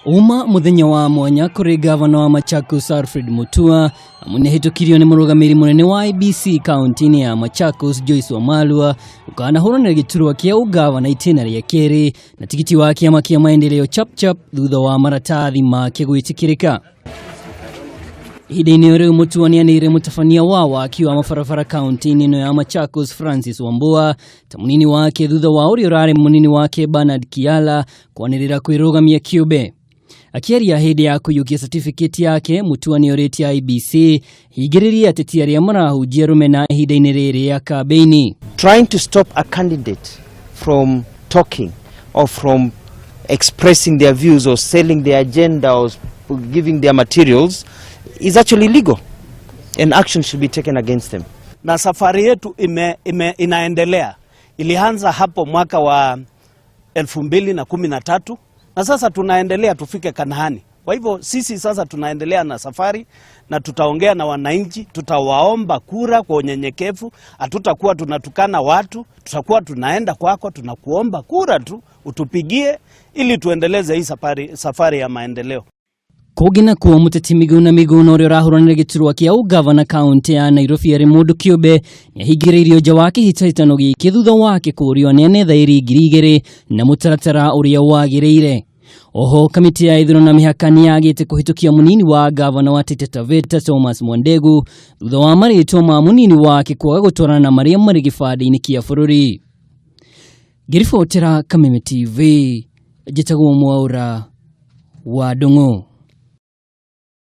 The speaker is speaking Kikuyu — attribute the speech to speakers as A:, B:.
A: Uma muthenya wa mwanya kuri gavana wa Machakos Alfred Mutua amu nĩahĩtũkirio nĩ mũrũgamĩrĩri mũnene wa IEBC kaunti-inĩ ya Machakos Joyce Wamalwa ũkanahũranĩra gĩturwa kĩa ũgavana itĩna rĩa kerĩ na tigiti wa kĩama kĩa maendeleo Chapchap thutha wa maratathi make gwĩtĩkĩrĩka. Ihinda-inĩ o rĩu Mutua nĩanĩrĩire mũtabania wa waki wa mabarabara kaunti-inĩ ĩno ya Machakos Francis Wambua ta mũnini wake thutha wa ũrĩa ũrarĩ mũnini wake Bernard Kiala kwanĩrĩra kwĩrũgamia kĩũmbe. Akĩaria hĩndĩ ya kũiyũkia certificate yake, Mutua nĩorĩtie IEBC hingĩrĩrie ateti arĩa marahunjia rũmena ihinda-inĩ rĩrĩ rĩa kambĩini.
B: Trying to stop a candidate from talking or from expressing their views or selling their agenda or giving their materials is actually illegal, and action should be taken against them.
C: Na safari yetu inaendelea. Ilianza hapo mwaka wa 2013 na sasa tunaendelea tufike Kanaani. Kwa hivyo sisi sasa tunaendelea na safari na tutaongea na wananchi, tutawaomba kura kwa unyenyekevu. Hatutakuwa tunatukana watu, tutakuwa tunaenda kwako, tunakuomba kura tu utupigie ili tuendeleze hii safari ya maendeleo.
A: Kũngĩ nakuo mũteti Miguna Miguna ũrĩa ũrahũranĩra gĩturwa kĩa ũgavana kaunti ya Nairobi arĩ mũndũ kĩũmbe nĩahingĩrĩirio nja wa kĩhĩtahĩtano gĩkĩ thutha wake kũũrio nĩ anethaĩri 2000 na mũtaratara ũrĩa wagĩrĩire. Oho kamĩtĩ ya ithurano na mĩhaka nĩyagĩte kũhĩtũkia mũnini wa gavana wa Taita Taveta Thomas Mwandegu thutha wa marĩtwa ma mũnini wake kwaga gũtwarana na marĩa marĩ gĩbandĩ-inĩ kĩa bũrũri. Ngĩribotera Kameme TV, njĩtagwo Mwaũra wa Ndung'u.